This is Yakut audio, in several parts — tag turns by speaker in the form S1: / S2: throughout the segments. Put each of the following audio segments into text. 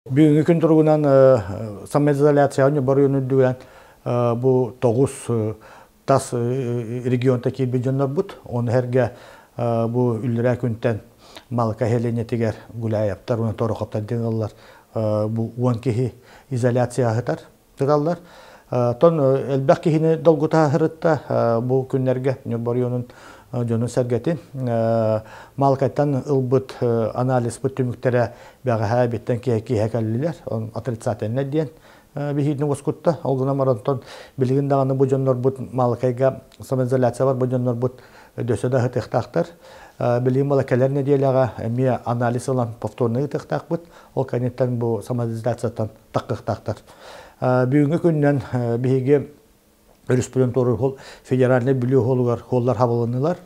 S1: Бүгүҥҥү күн туругунан самоизоляция барыын үрдүгүнэн бу 9 тас регионта киирбит дьоннорбут. Оны эргэ бу үллэрэ күнтэн Малка Хеленетигэр Гуляевтар уонна Торохоптар диэн ыллар бу 10 киһи изоляция аһытар тыталлар. Тон элбэх киһини долгута сырытта бу күннэргэ Ньурба оройуонун дьонун сэргэтин Малкайтан ылбыт анализпыт түмүктэрэ бэҕэһээ биттэн киһи киһи кэллилэр. Отрицательный диэн биһиитин уоскутта. Ол гынан баран билигин даҕаны бу дьоннорбут Малкайга самоизоляция бар бу дьоннорбут дөссө да ыһытыахтаахтар. Билигин бала кэлэр нэдиэлэҕэ эмиэ анализ ылан повторный ыытыахтаахпыт. Ол кэнниттэн бу самоизоляцияттан таххыахтаахтар. Бүгүҥҥү күннэн биһиги өрүспүтүн туоруур федеральнай Бүлүү холугар холлар хабылыннылар.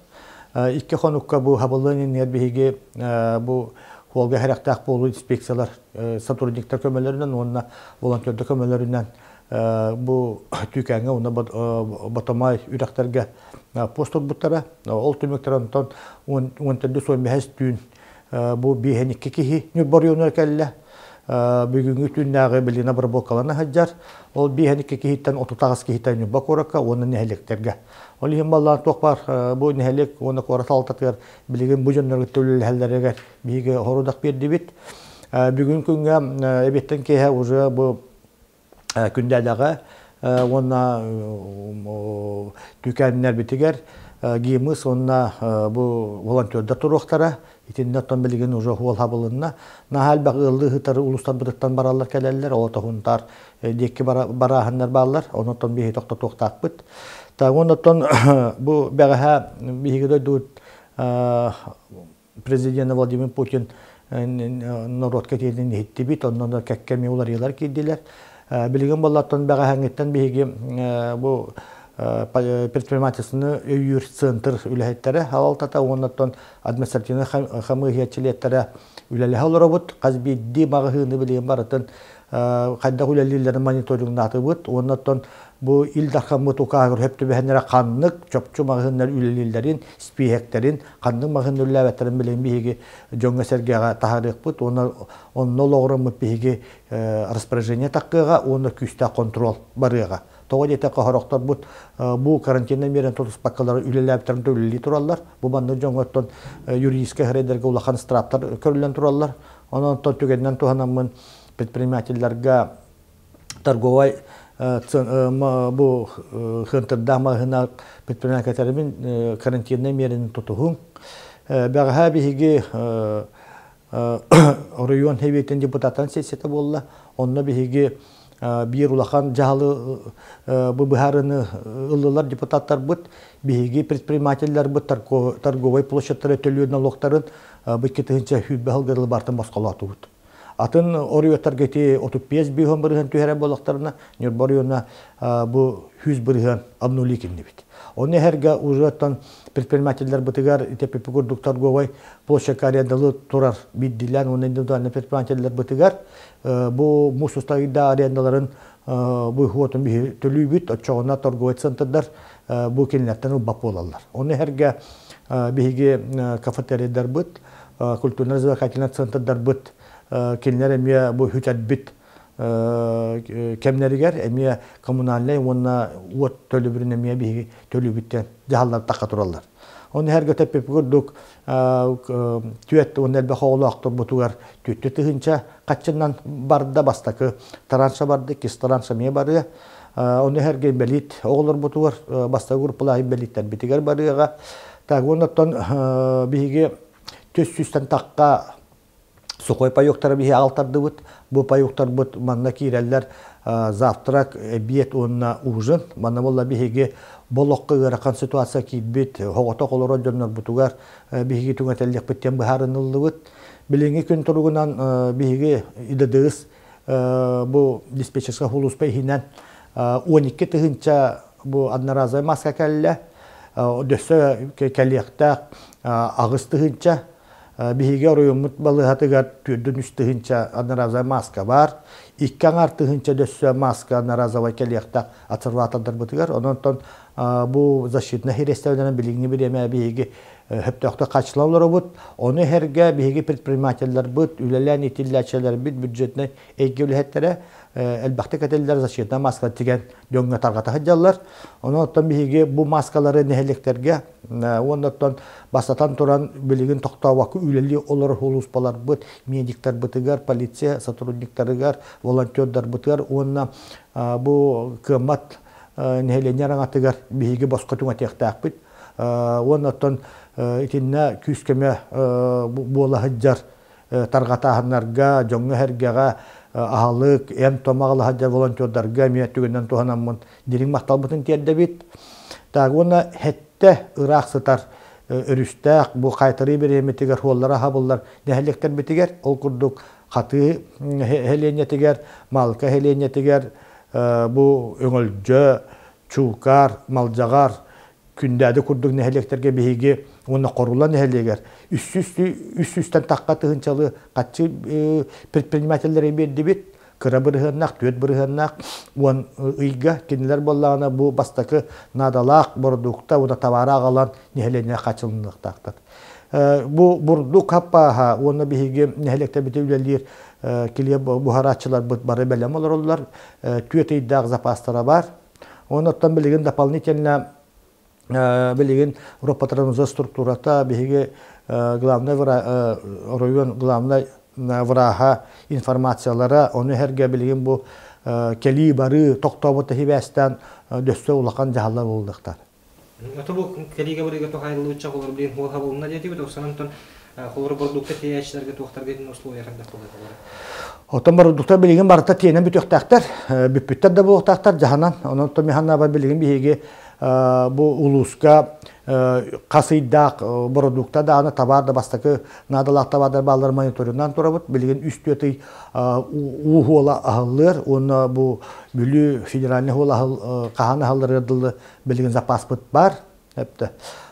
S1: Икки хонукка бу хабыллыан иннигэр биһиги бу холга хэрэхтээх буолуу инспекциялар сотрудниктар көмөлөрүнэн уонна волонтердар көмөлөрүнэн бу Түүкээҥҥэ уонна Ботомой үрэхтэргэ пост турбуттара. Ол түмүктэр онтон 14-15 түүн бу 52 киһи Ньурба оройуонугар кэллэ. Бүгүҥҥү түүннээҕи билигин обработкалана сылдьар. Ол 52 киһиттэн 38 киһиттэн Ньурба куоракка уонна нэһилиэктэргэ. Ол иһин баллаан туох баар бу нэһилиэк уонна куорат алтатыгар билигин бу дьоннорго төлөлөһөллөрүгэр биһиги хорудах биэрдибит. Бүгүн күҥҥэ эбиэттэн киэһэ уже бу Күндээдэҕэ уонна Түүкээннэрбитигэр ГИМЫС уонна бу волонтердар туруохтара. Итиннэ оттон билигин уже уол хабылынна. Наһаа элбэх ыаллыы ыһытар улуустарбытыттан бараллар кэлэллэр. Ол тоһунтар диэки барааһыннар бааллар. Онон биһи тохтотуохтаахпыт. Так оннуттан бу бэҕэһээ биһиги дойдубут президент Владимир Путин норуотка киирдин иһиттибит, онно кэккэ эмиэ уларыйыылар киирдилэр. Билигин буоллаттан бэҕэһээҥҥиттэн биһиги бу предпринимательствоны өйүүр центр үлэһиттэрэ салалтата уоннаттан административнай хамыыһыйа чилиэттэрэ үлэлэһэ олоробут. Хас биирдии маҕаһыыны билигин барытын хайдах үлэлииллэрин мониторингнаатыбыт уоннаттан бу Ил Дархаммыт укааһыгар сөп түбэһэннэрэ ханнык чопчу маҕаһыыннар үлэлииллэрин, спиэһэктэрин, ханнык маҕаһыын үлэлээбэттэрин билигин биһиги дьоҥҥо-сэргэҕэ таһаарыахпыт уонна онно олоҕураммыт биһиги распоряжение таххыаҕа уонна күүстээх контрол барыаҕа. Тоҕо диэтэххэ, сорохторбут бу карантиннай миэрэн тутуспаккалар үлэлээбиттэрин үлэлии тураллар. Бу маннык дьоҥҥоттон юридическай рейдергэ улахан штрафтар көрүллэн тураллар. Онон түгэнинэн туһанаммын предпринимателлэргэ торговай бу хынтырдаах маҕаһыына предпринимателлэрин карантиннай миэрэни тутуһуҥ. Бэҕэһээ биһиги оройуон Сэбиэтин депутаттарын сессията буолла. Онно биһиги биир улахан дьаһалы бу быһаарыыны ыллылар депутаттарбыт. Биһиги предпринимателлэрбит торговай площадьтары төлүүр налогтарын бу 2020 сылга бартан босхолоотубут. Атын оройуоттарга ити 35 быһыан бырыһыан түһэрэр буоллахтарына, Ньурба оройуона бу 100 бырыһыан обнули киннибит. Оны эһэргэ уже оттон предпринимателлэрбытыгар ити курдук торговай площадка арендалы турар биддилэн уонна индивидуальный предпринимателлэрбытыгар бу муус устайда арендаларын бу хуотун биһи төлүүбүт, оччоҕуна торговай центрдар бу кинилэртэн ылбат буолаллар. Оны эһэргэ биһиги кафетерийдарбыт, культурно-развлекательный центрдарбыт кинилэр эмиэ бу хүтэрбит кэмнэригэр эмиэ коммунальнай уонна уот төлөбүрүн эмиэ биһиги төлүүбүттэн дьаһаллар тахха тураллар. Оны эргэ тэппиппит курдук түөт уонна элбэх оҕолоохторбутугар түттү тыһынча хаччынан барда бастакы таранша барды, иккис таранша эмиэ барыа. Оны эргэ инбэлиит оҕолорбутугар бастакы группалаах инбэлииттэрбитигэр барыаҕа. Так оннуттан биһиги түс сүүстэн тахха сухой паёктары биһи аҕалтардыбыт. Бу паёктарбыт манна киирэллэр завтрак, обед уонна ужин. Манна буолла биһиги болохко ыарахан ситуация киирбит, оҕотох олорор дьоннорбутугар биһиги түҥэтэллиэхпит диэн быһаарыныллыбыт. Билиҥҥи күн туругунан биһиги ИДДС бу диспетчерскэй сулууспа иһинэн 12 тыһыынча бу одноразовый маска кэллэ. Дөссө кэлиэхтээх 8 тыһыынча. Биһиги оройуоммут балыыһатыгар 403 тыһыынча одноразовый маска баар. 2 аҥаар тыһыынча дөссө маска одноразовый кэлиэхтээх обсерватордарбытыгар. Онон бу защитнай средстволарынан билиҥҥи бириэмэ биһиги Хөптөөхтө хааччылан олоробут. Ону эргэ биһиги предпринимателлэрбит, үлэлээн итиллээччилэрбит, бюджетнай эйгэ үлэһиттэрэ элбэхтик этэллэр защитная маска тигэн дьоҥҥо тарҕата сылдьаллар. Онон оттон биһиги бу маскалары нэһилиэктэргэ уонна оттон бастатан туран билигин тохтообокко үлэлии олорор улууспаларбыт медиктарбытыгар, полиция сотрудниктарыгар, волонтердарбытыгар уонна бу кыаммат нэһилиэнньэ араҥатыгар биһиги босхо түҥэтиэхтээхпит. Уонна оттон итиннэ күүс-көмө буола сылдьар тарҕатааһыннарга, дьоҥҥо-сэргэҕэ аһылык, эм-том аҕала сылдьар волонтердарга эмиэ түгэнинэн туһанаммын дириҥ махталбытын тиэрдэбит. Так уонна хэттэ ыраах сытар өрүстээх бу хаайтарыы бириэмэтигэр суоллара аһабыллар нэһилиэктэрбитигэр, ол курдук Хатыы нэһилиэнньэтигэр, Малка нэһилиэнньэтигэр бу Өҥөлдьө, Чуукаар, Малдьаҕар, Күндээдэ курдук нэһилиэктэргэ биһиги уонна Хорула нэһилиэгэр үс сүүстэн тахха тыһыынчалы хаччы предпринимателлэри биэрдибит. Кыра бырыһыаннаах, түөрт бырыһыаннаах 10 ыйга кинилэр буоллаҕына бу бастакы наадалаах бородуукта уонна табаары аҕалан нэһилиэнньэ хааччылыныахтаахтар. Бу бурдук хаппааһа уонна биһиги нэһилиэктэрбитин үлэлиир килиэп буһарааччыларбыт бары бэлэм олороллор. Түөрт ыйдаах запастара бар. Онон билигин дополнительно билигин Европатранза структурата биһиги главный оройуон главный враха информациялара ону эргэ билигин бу кэлии барыы тохтообут хибээстэн дөссө улахан дьаһаллар буолуохтар.
S2: Ото бу кэлиигэ барыыга туһаайыллыбычча холор билин хуол хабылынна диэтибит, оксанантон холор бордукта тиэйээччилэргэ туохтарга итин условия хайдах буолар?
S1: Оттон бородуктар билигин барыта тиэнэн бүтүөхтээхтэр, бүппүттэр да буолуохтаахтар дьаһанан. Онон Томиханнаба билигин биһиги бу улууска хас ыйдаах бородуукта даҕаны табаар да бастакы наадалаах табаардар бааллар мониториннаан турабыт. Билигин үс-түөрт ый уу хуола аһыллыар уонна бу Бүлүү федеральный хуола хаһан аһылларыгар дылы билигин запаспыт баар. Эптэ.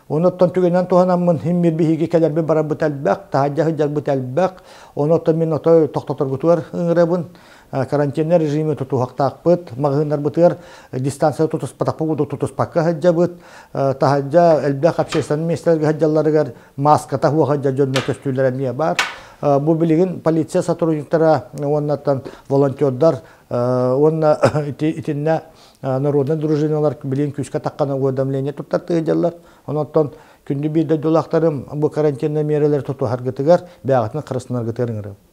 S1: Онуттан түгэнэн туһанаммын химмир биһиги кэлэрбит барарбыт элбэх, таһырдьа сылдьарбыт элбэх. Онуттан мин отой тохтоторгутугар ыҥырабын. Карантинный режими тутуһахтаахпыт, маҕаһыыннарбытыгар дистанция тутуспатахпыт тутуспакка сылдьабыт. Таһырдьа элбэх общественный миэстэлэргэ сылдьалларыгар маската суох сылдьар дьонно көстүүлэрэ эмиэ баар. Бу билигин полиция сотрудниктара уоннаттан волонтердар уонна итиннэ народнай дружиналар билигин күүскэ таххана уведомление туттартыы дьаллар. Онон күндү биир дойдулаахтарым бу карантинный миэрэлэри тутуһаргытыгар, бэйэҕитин харыстанаргытыгар ыҥырабын.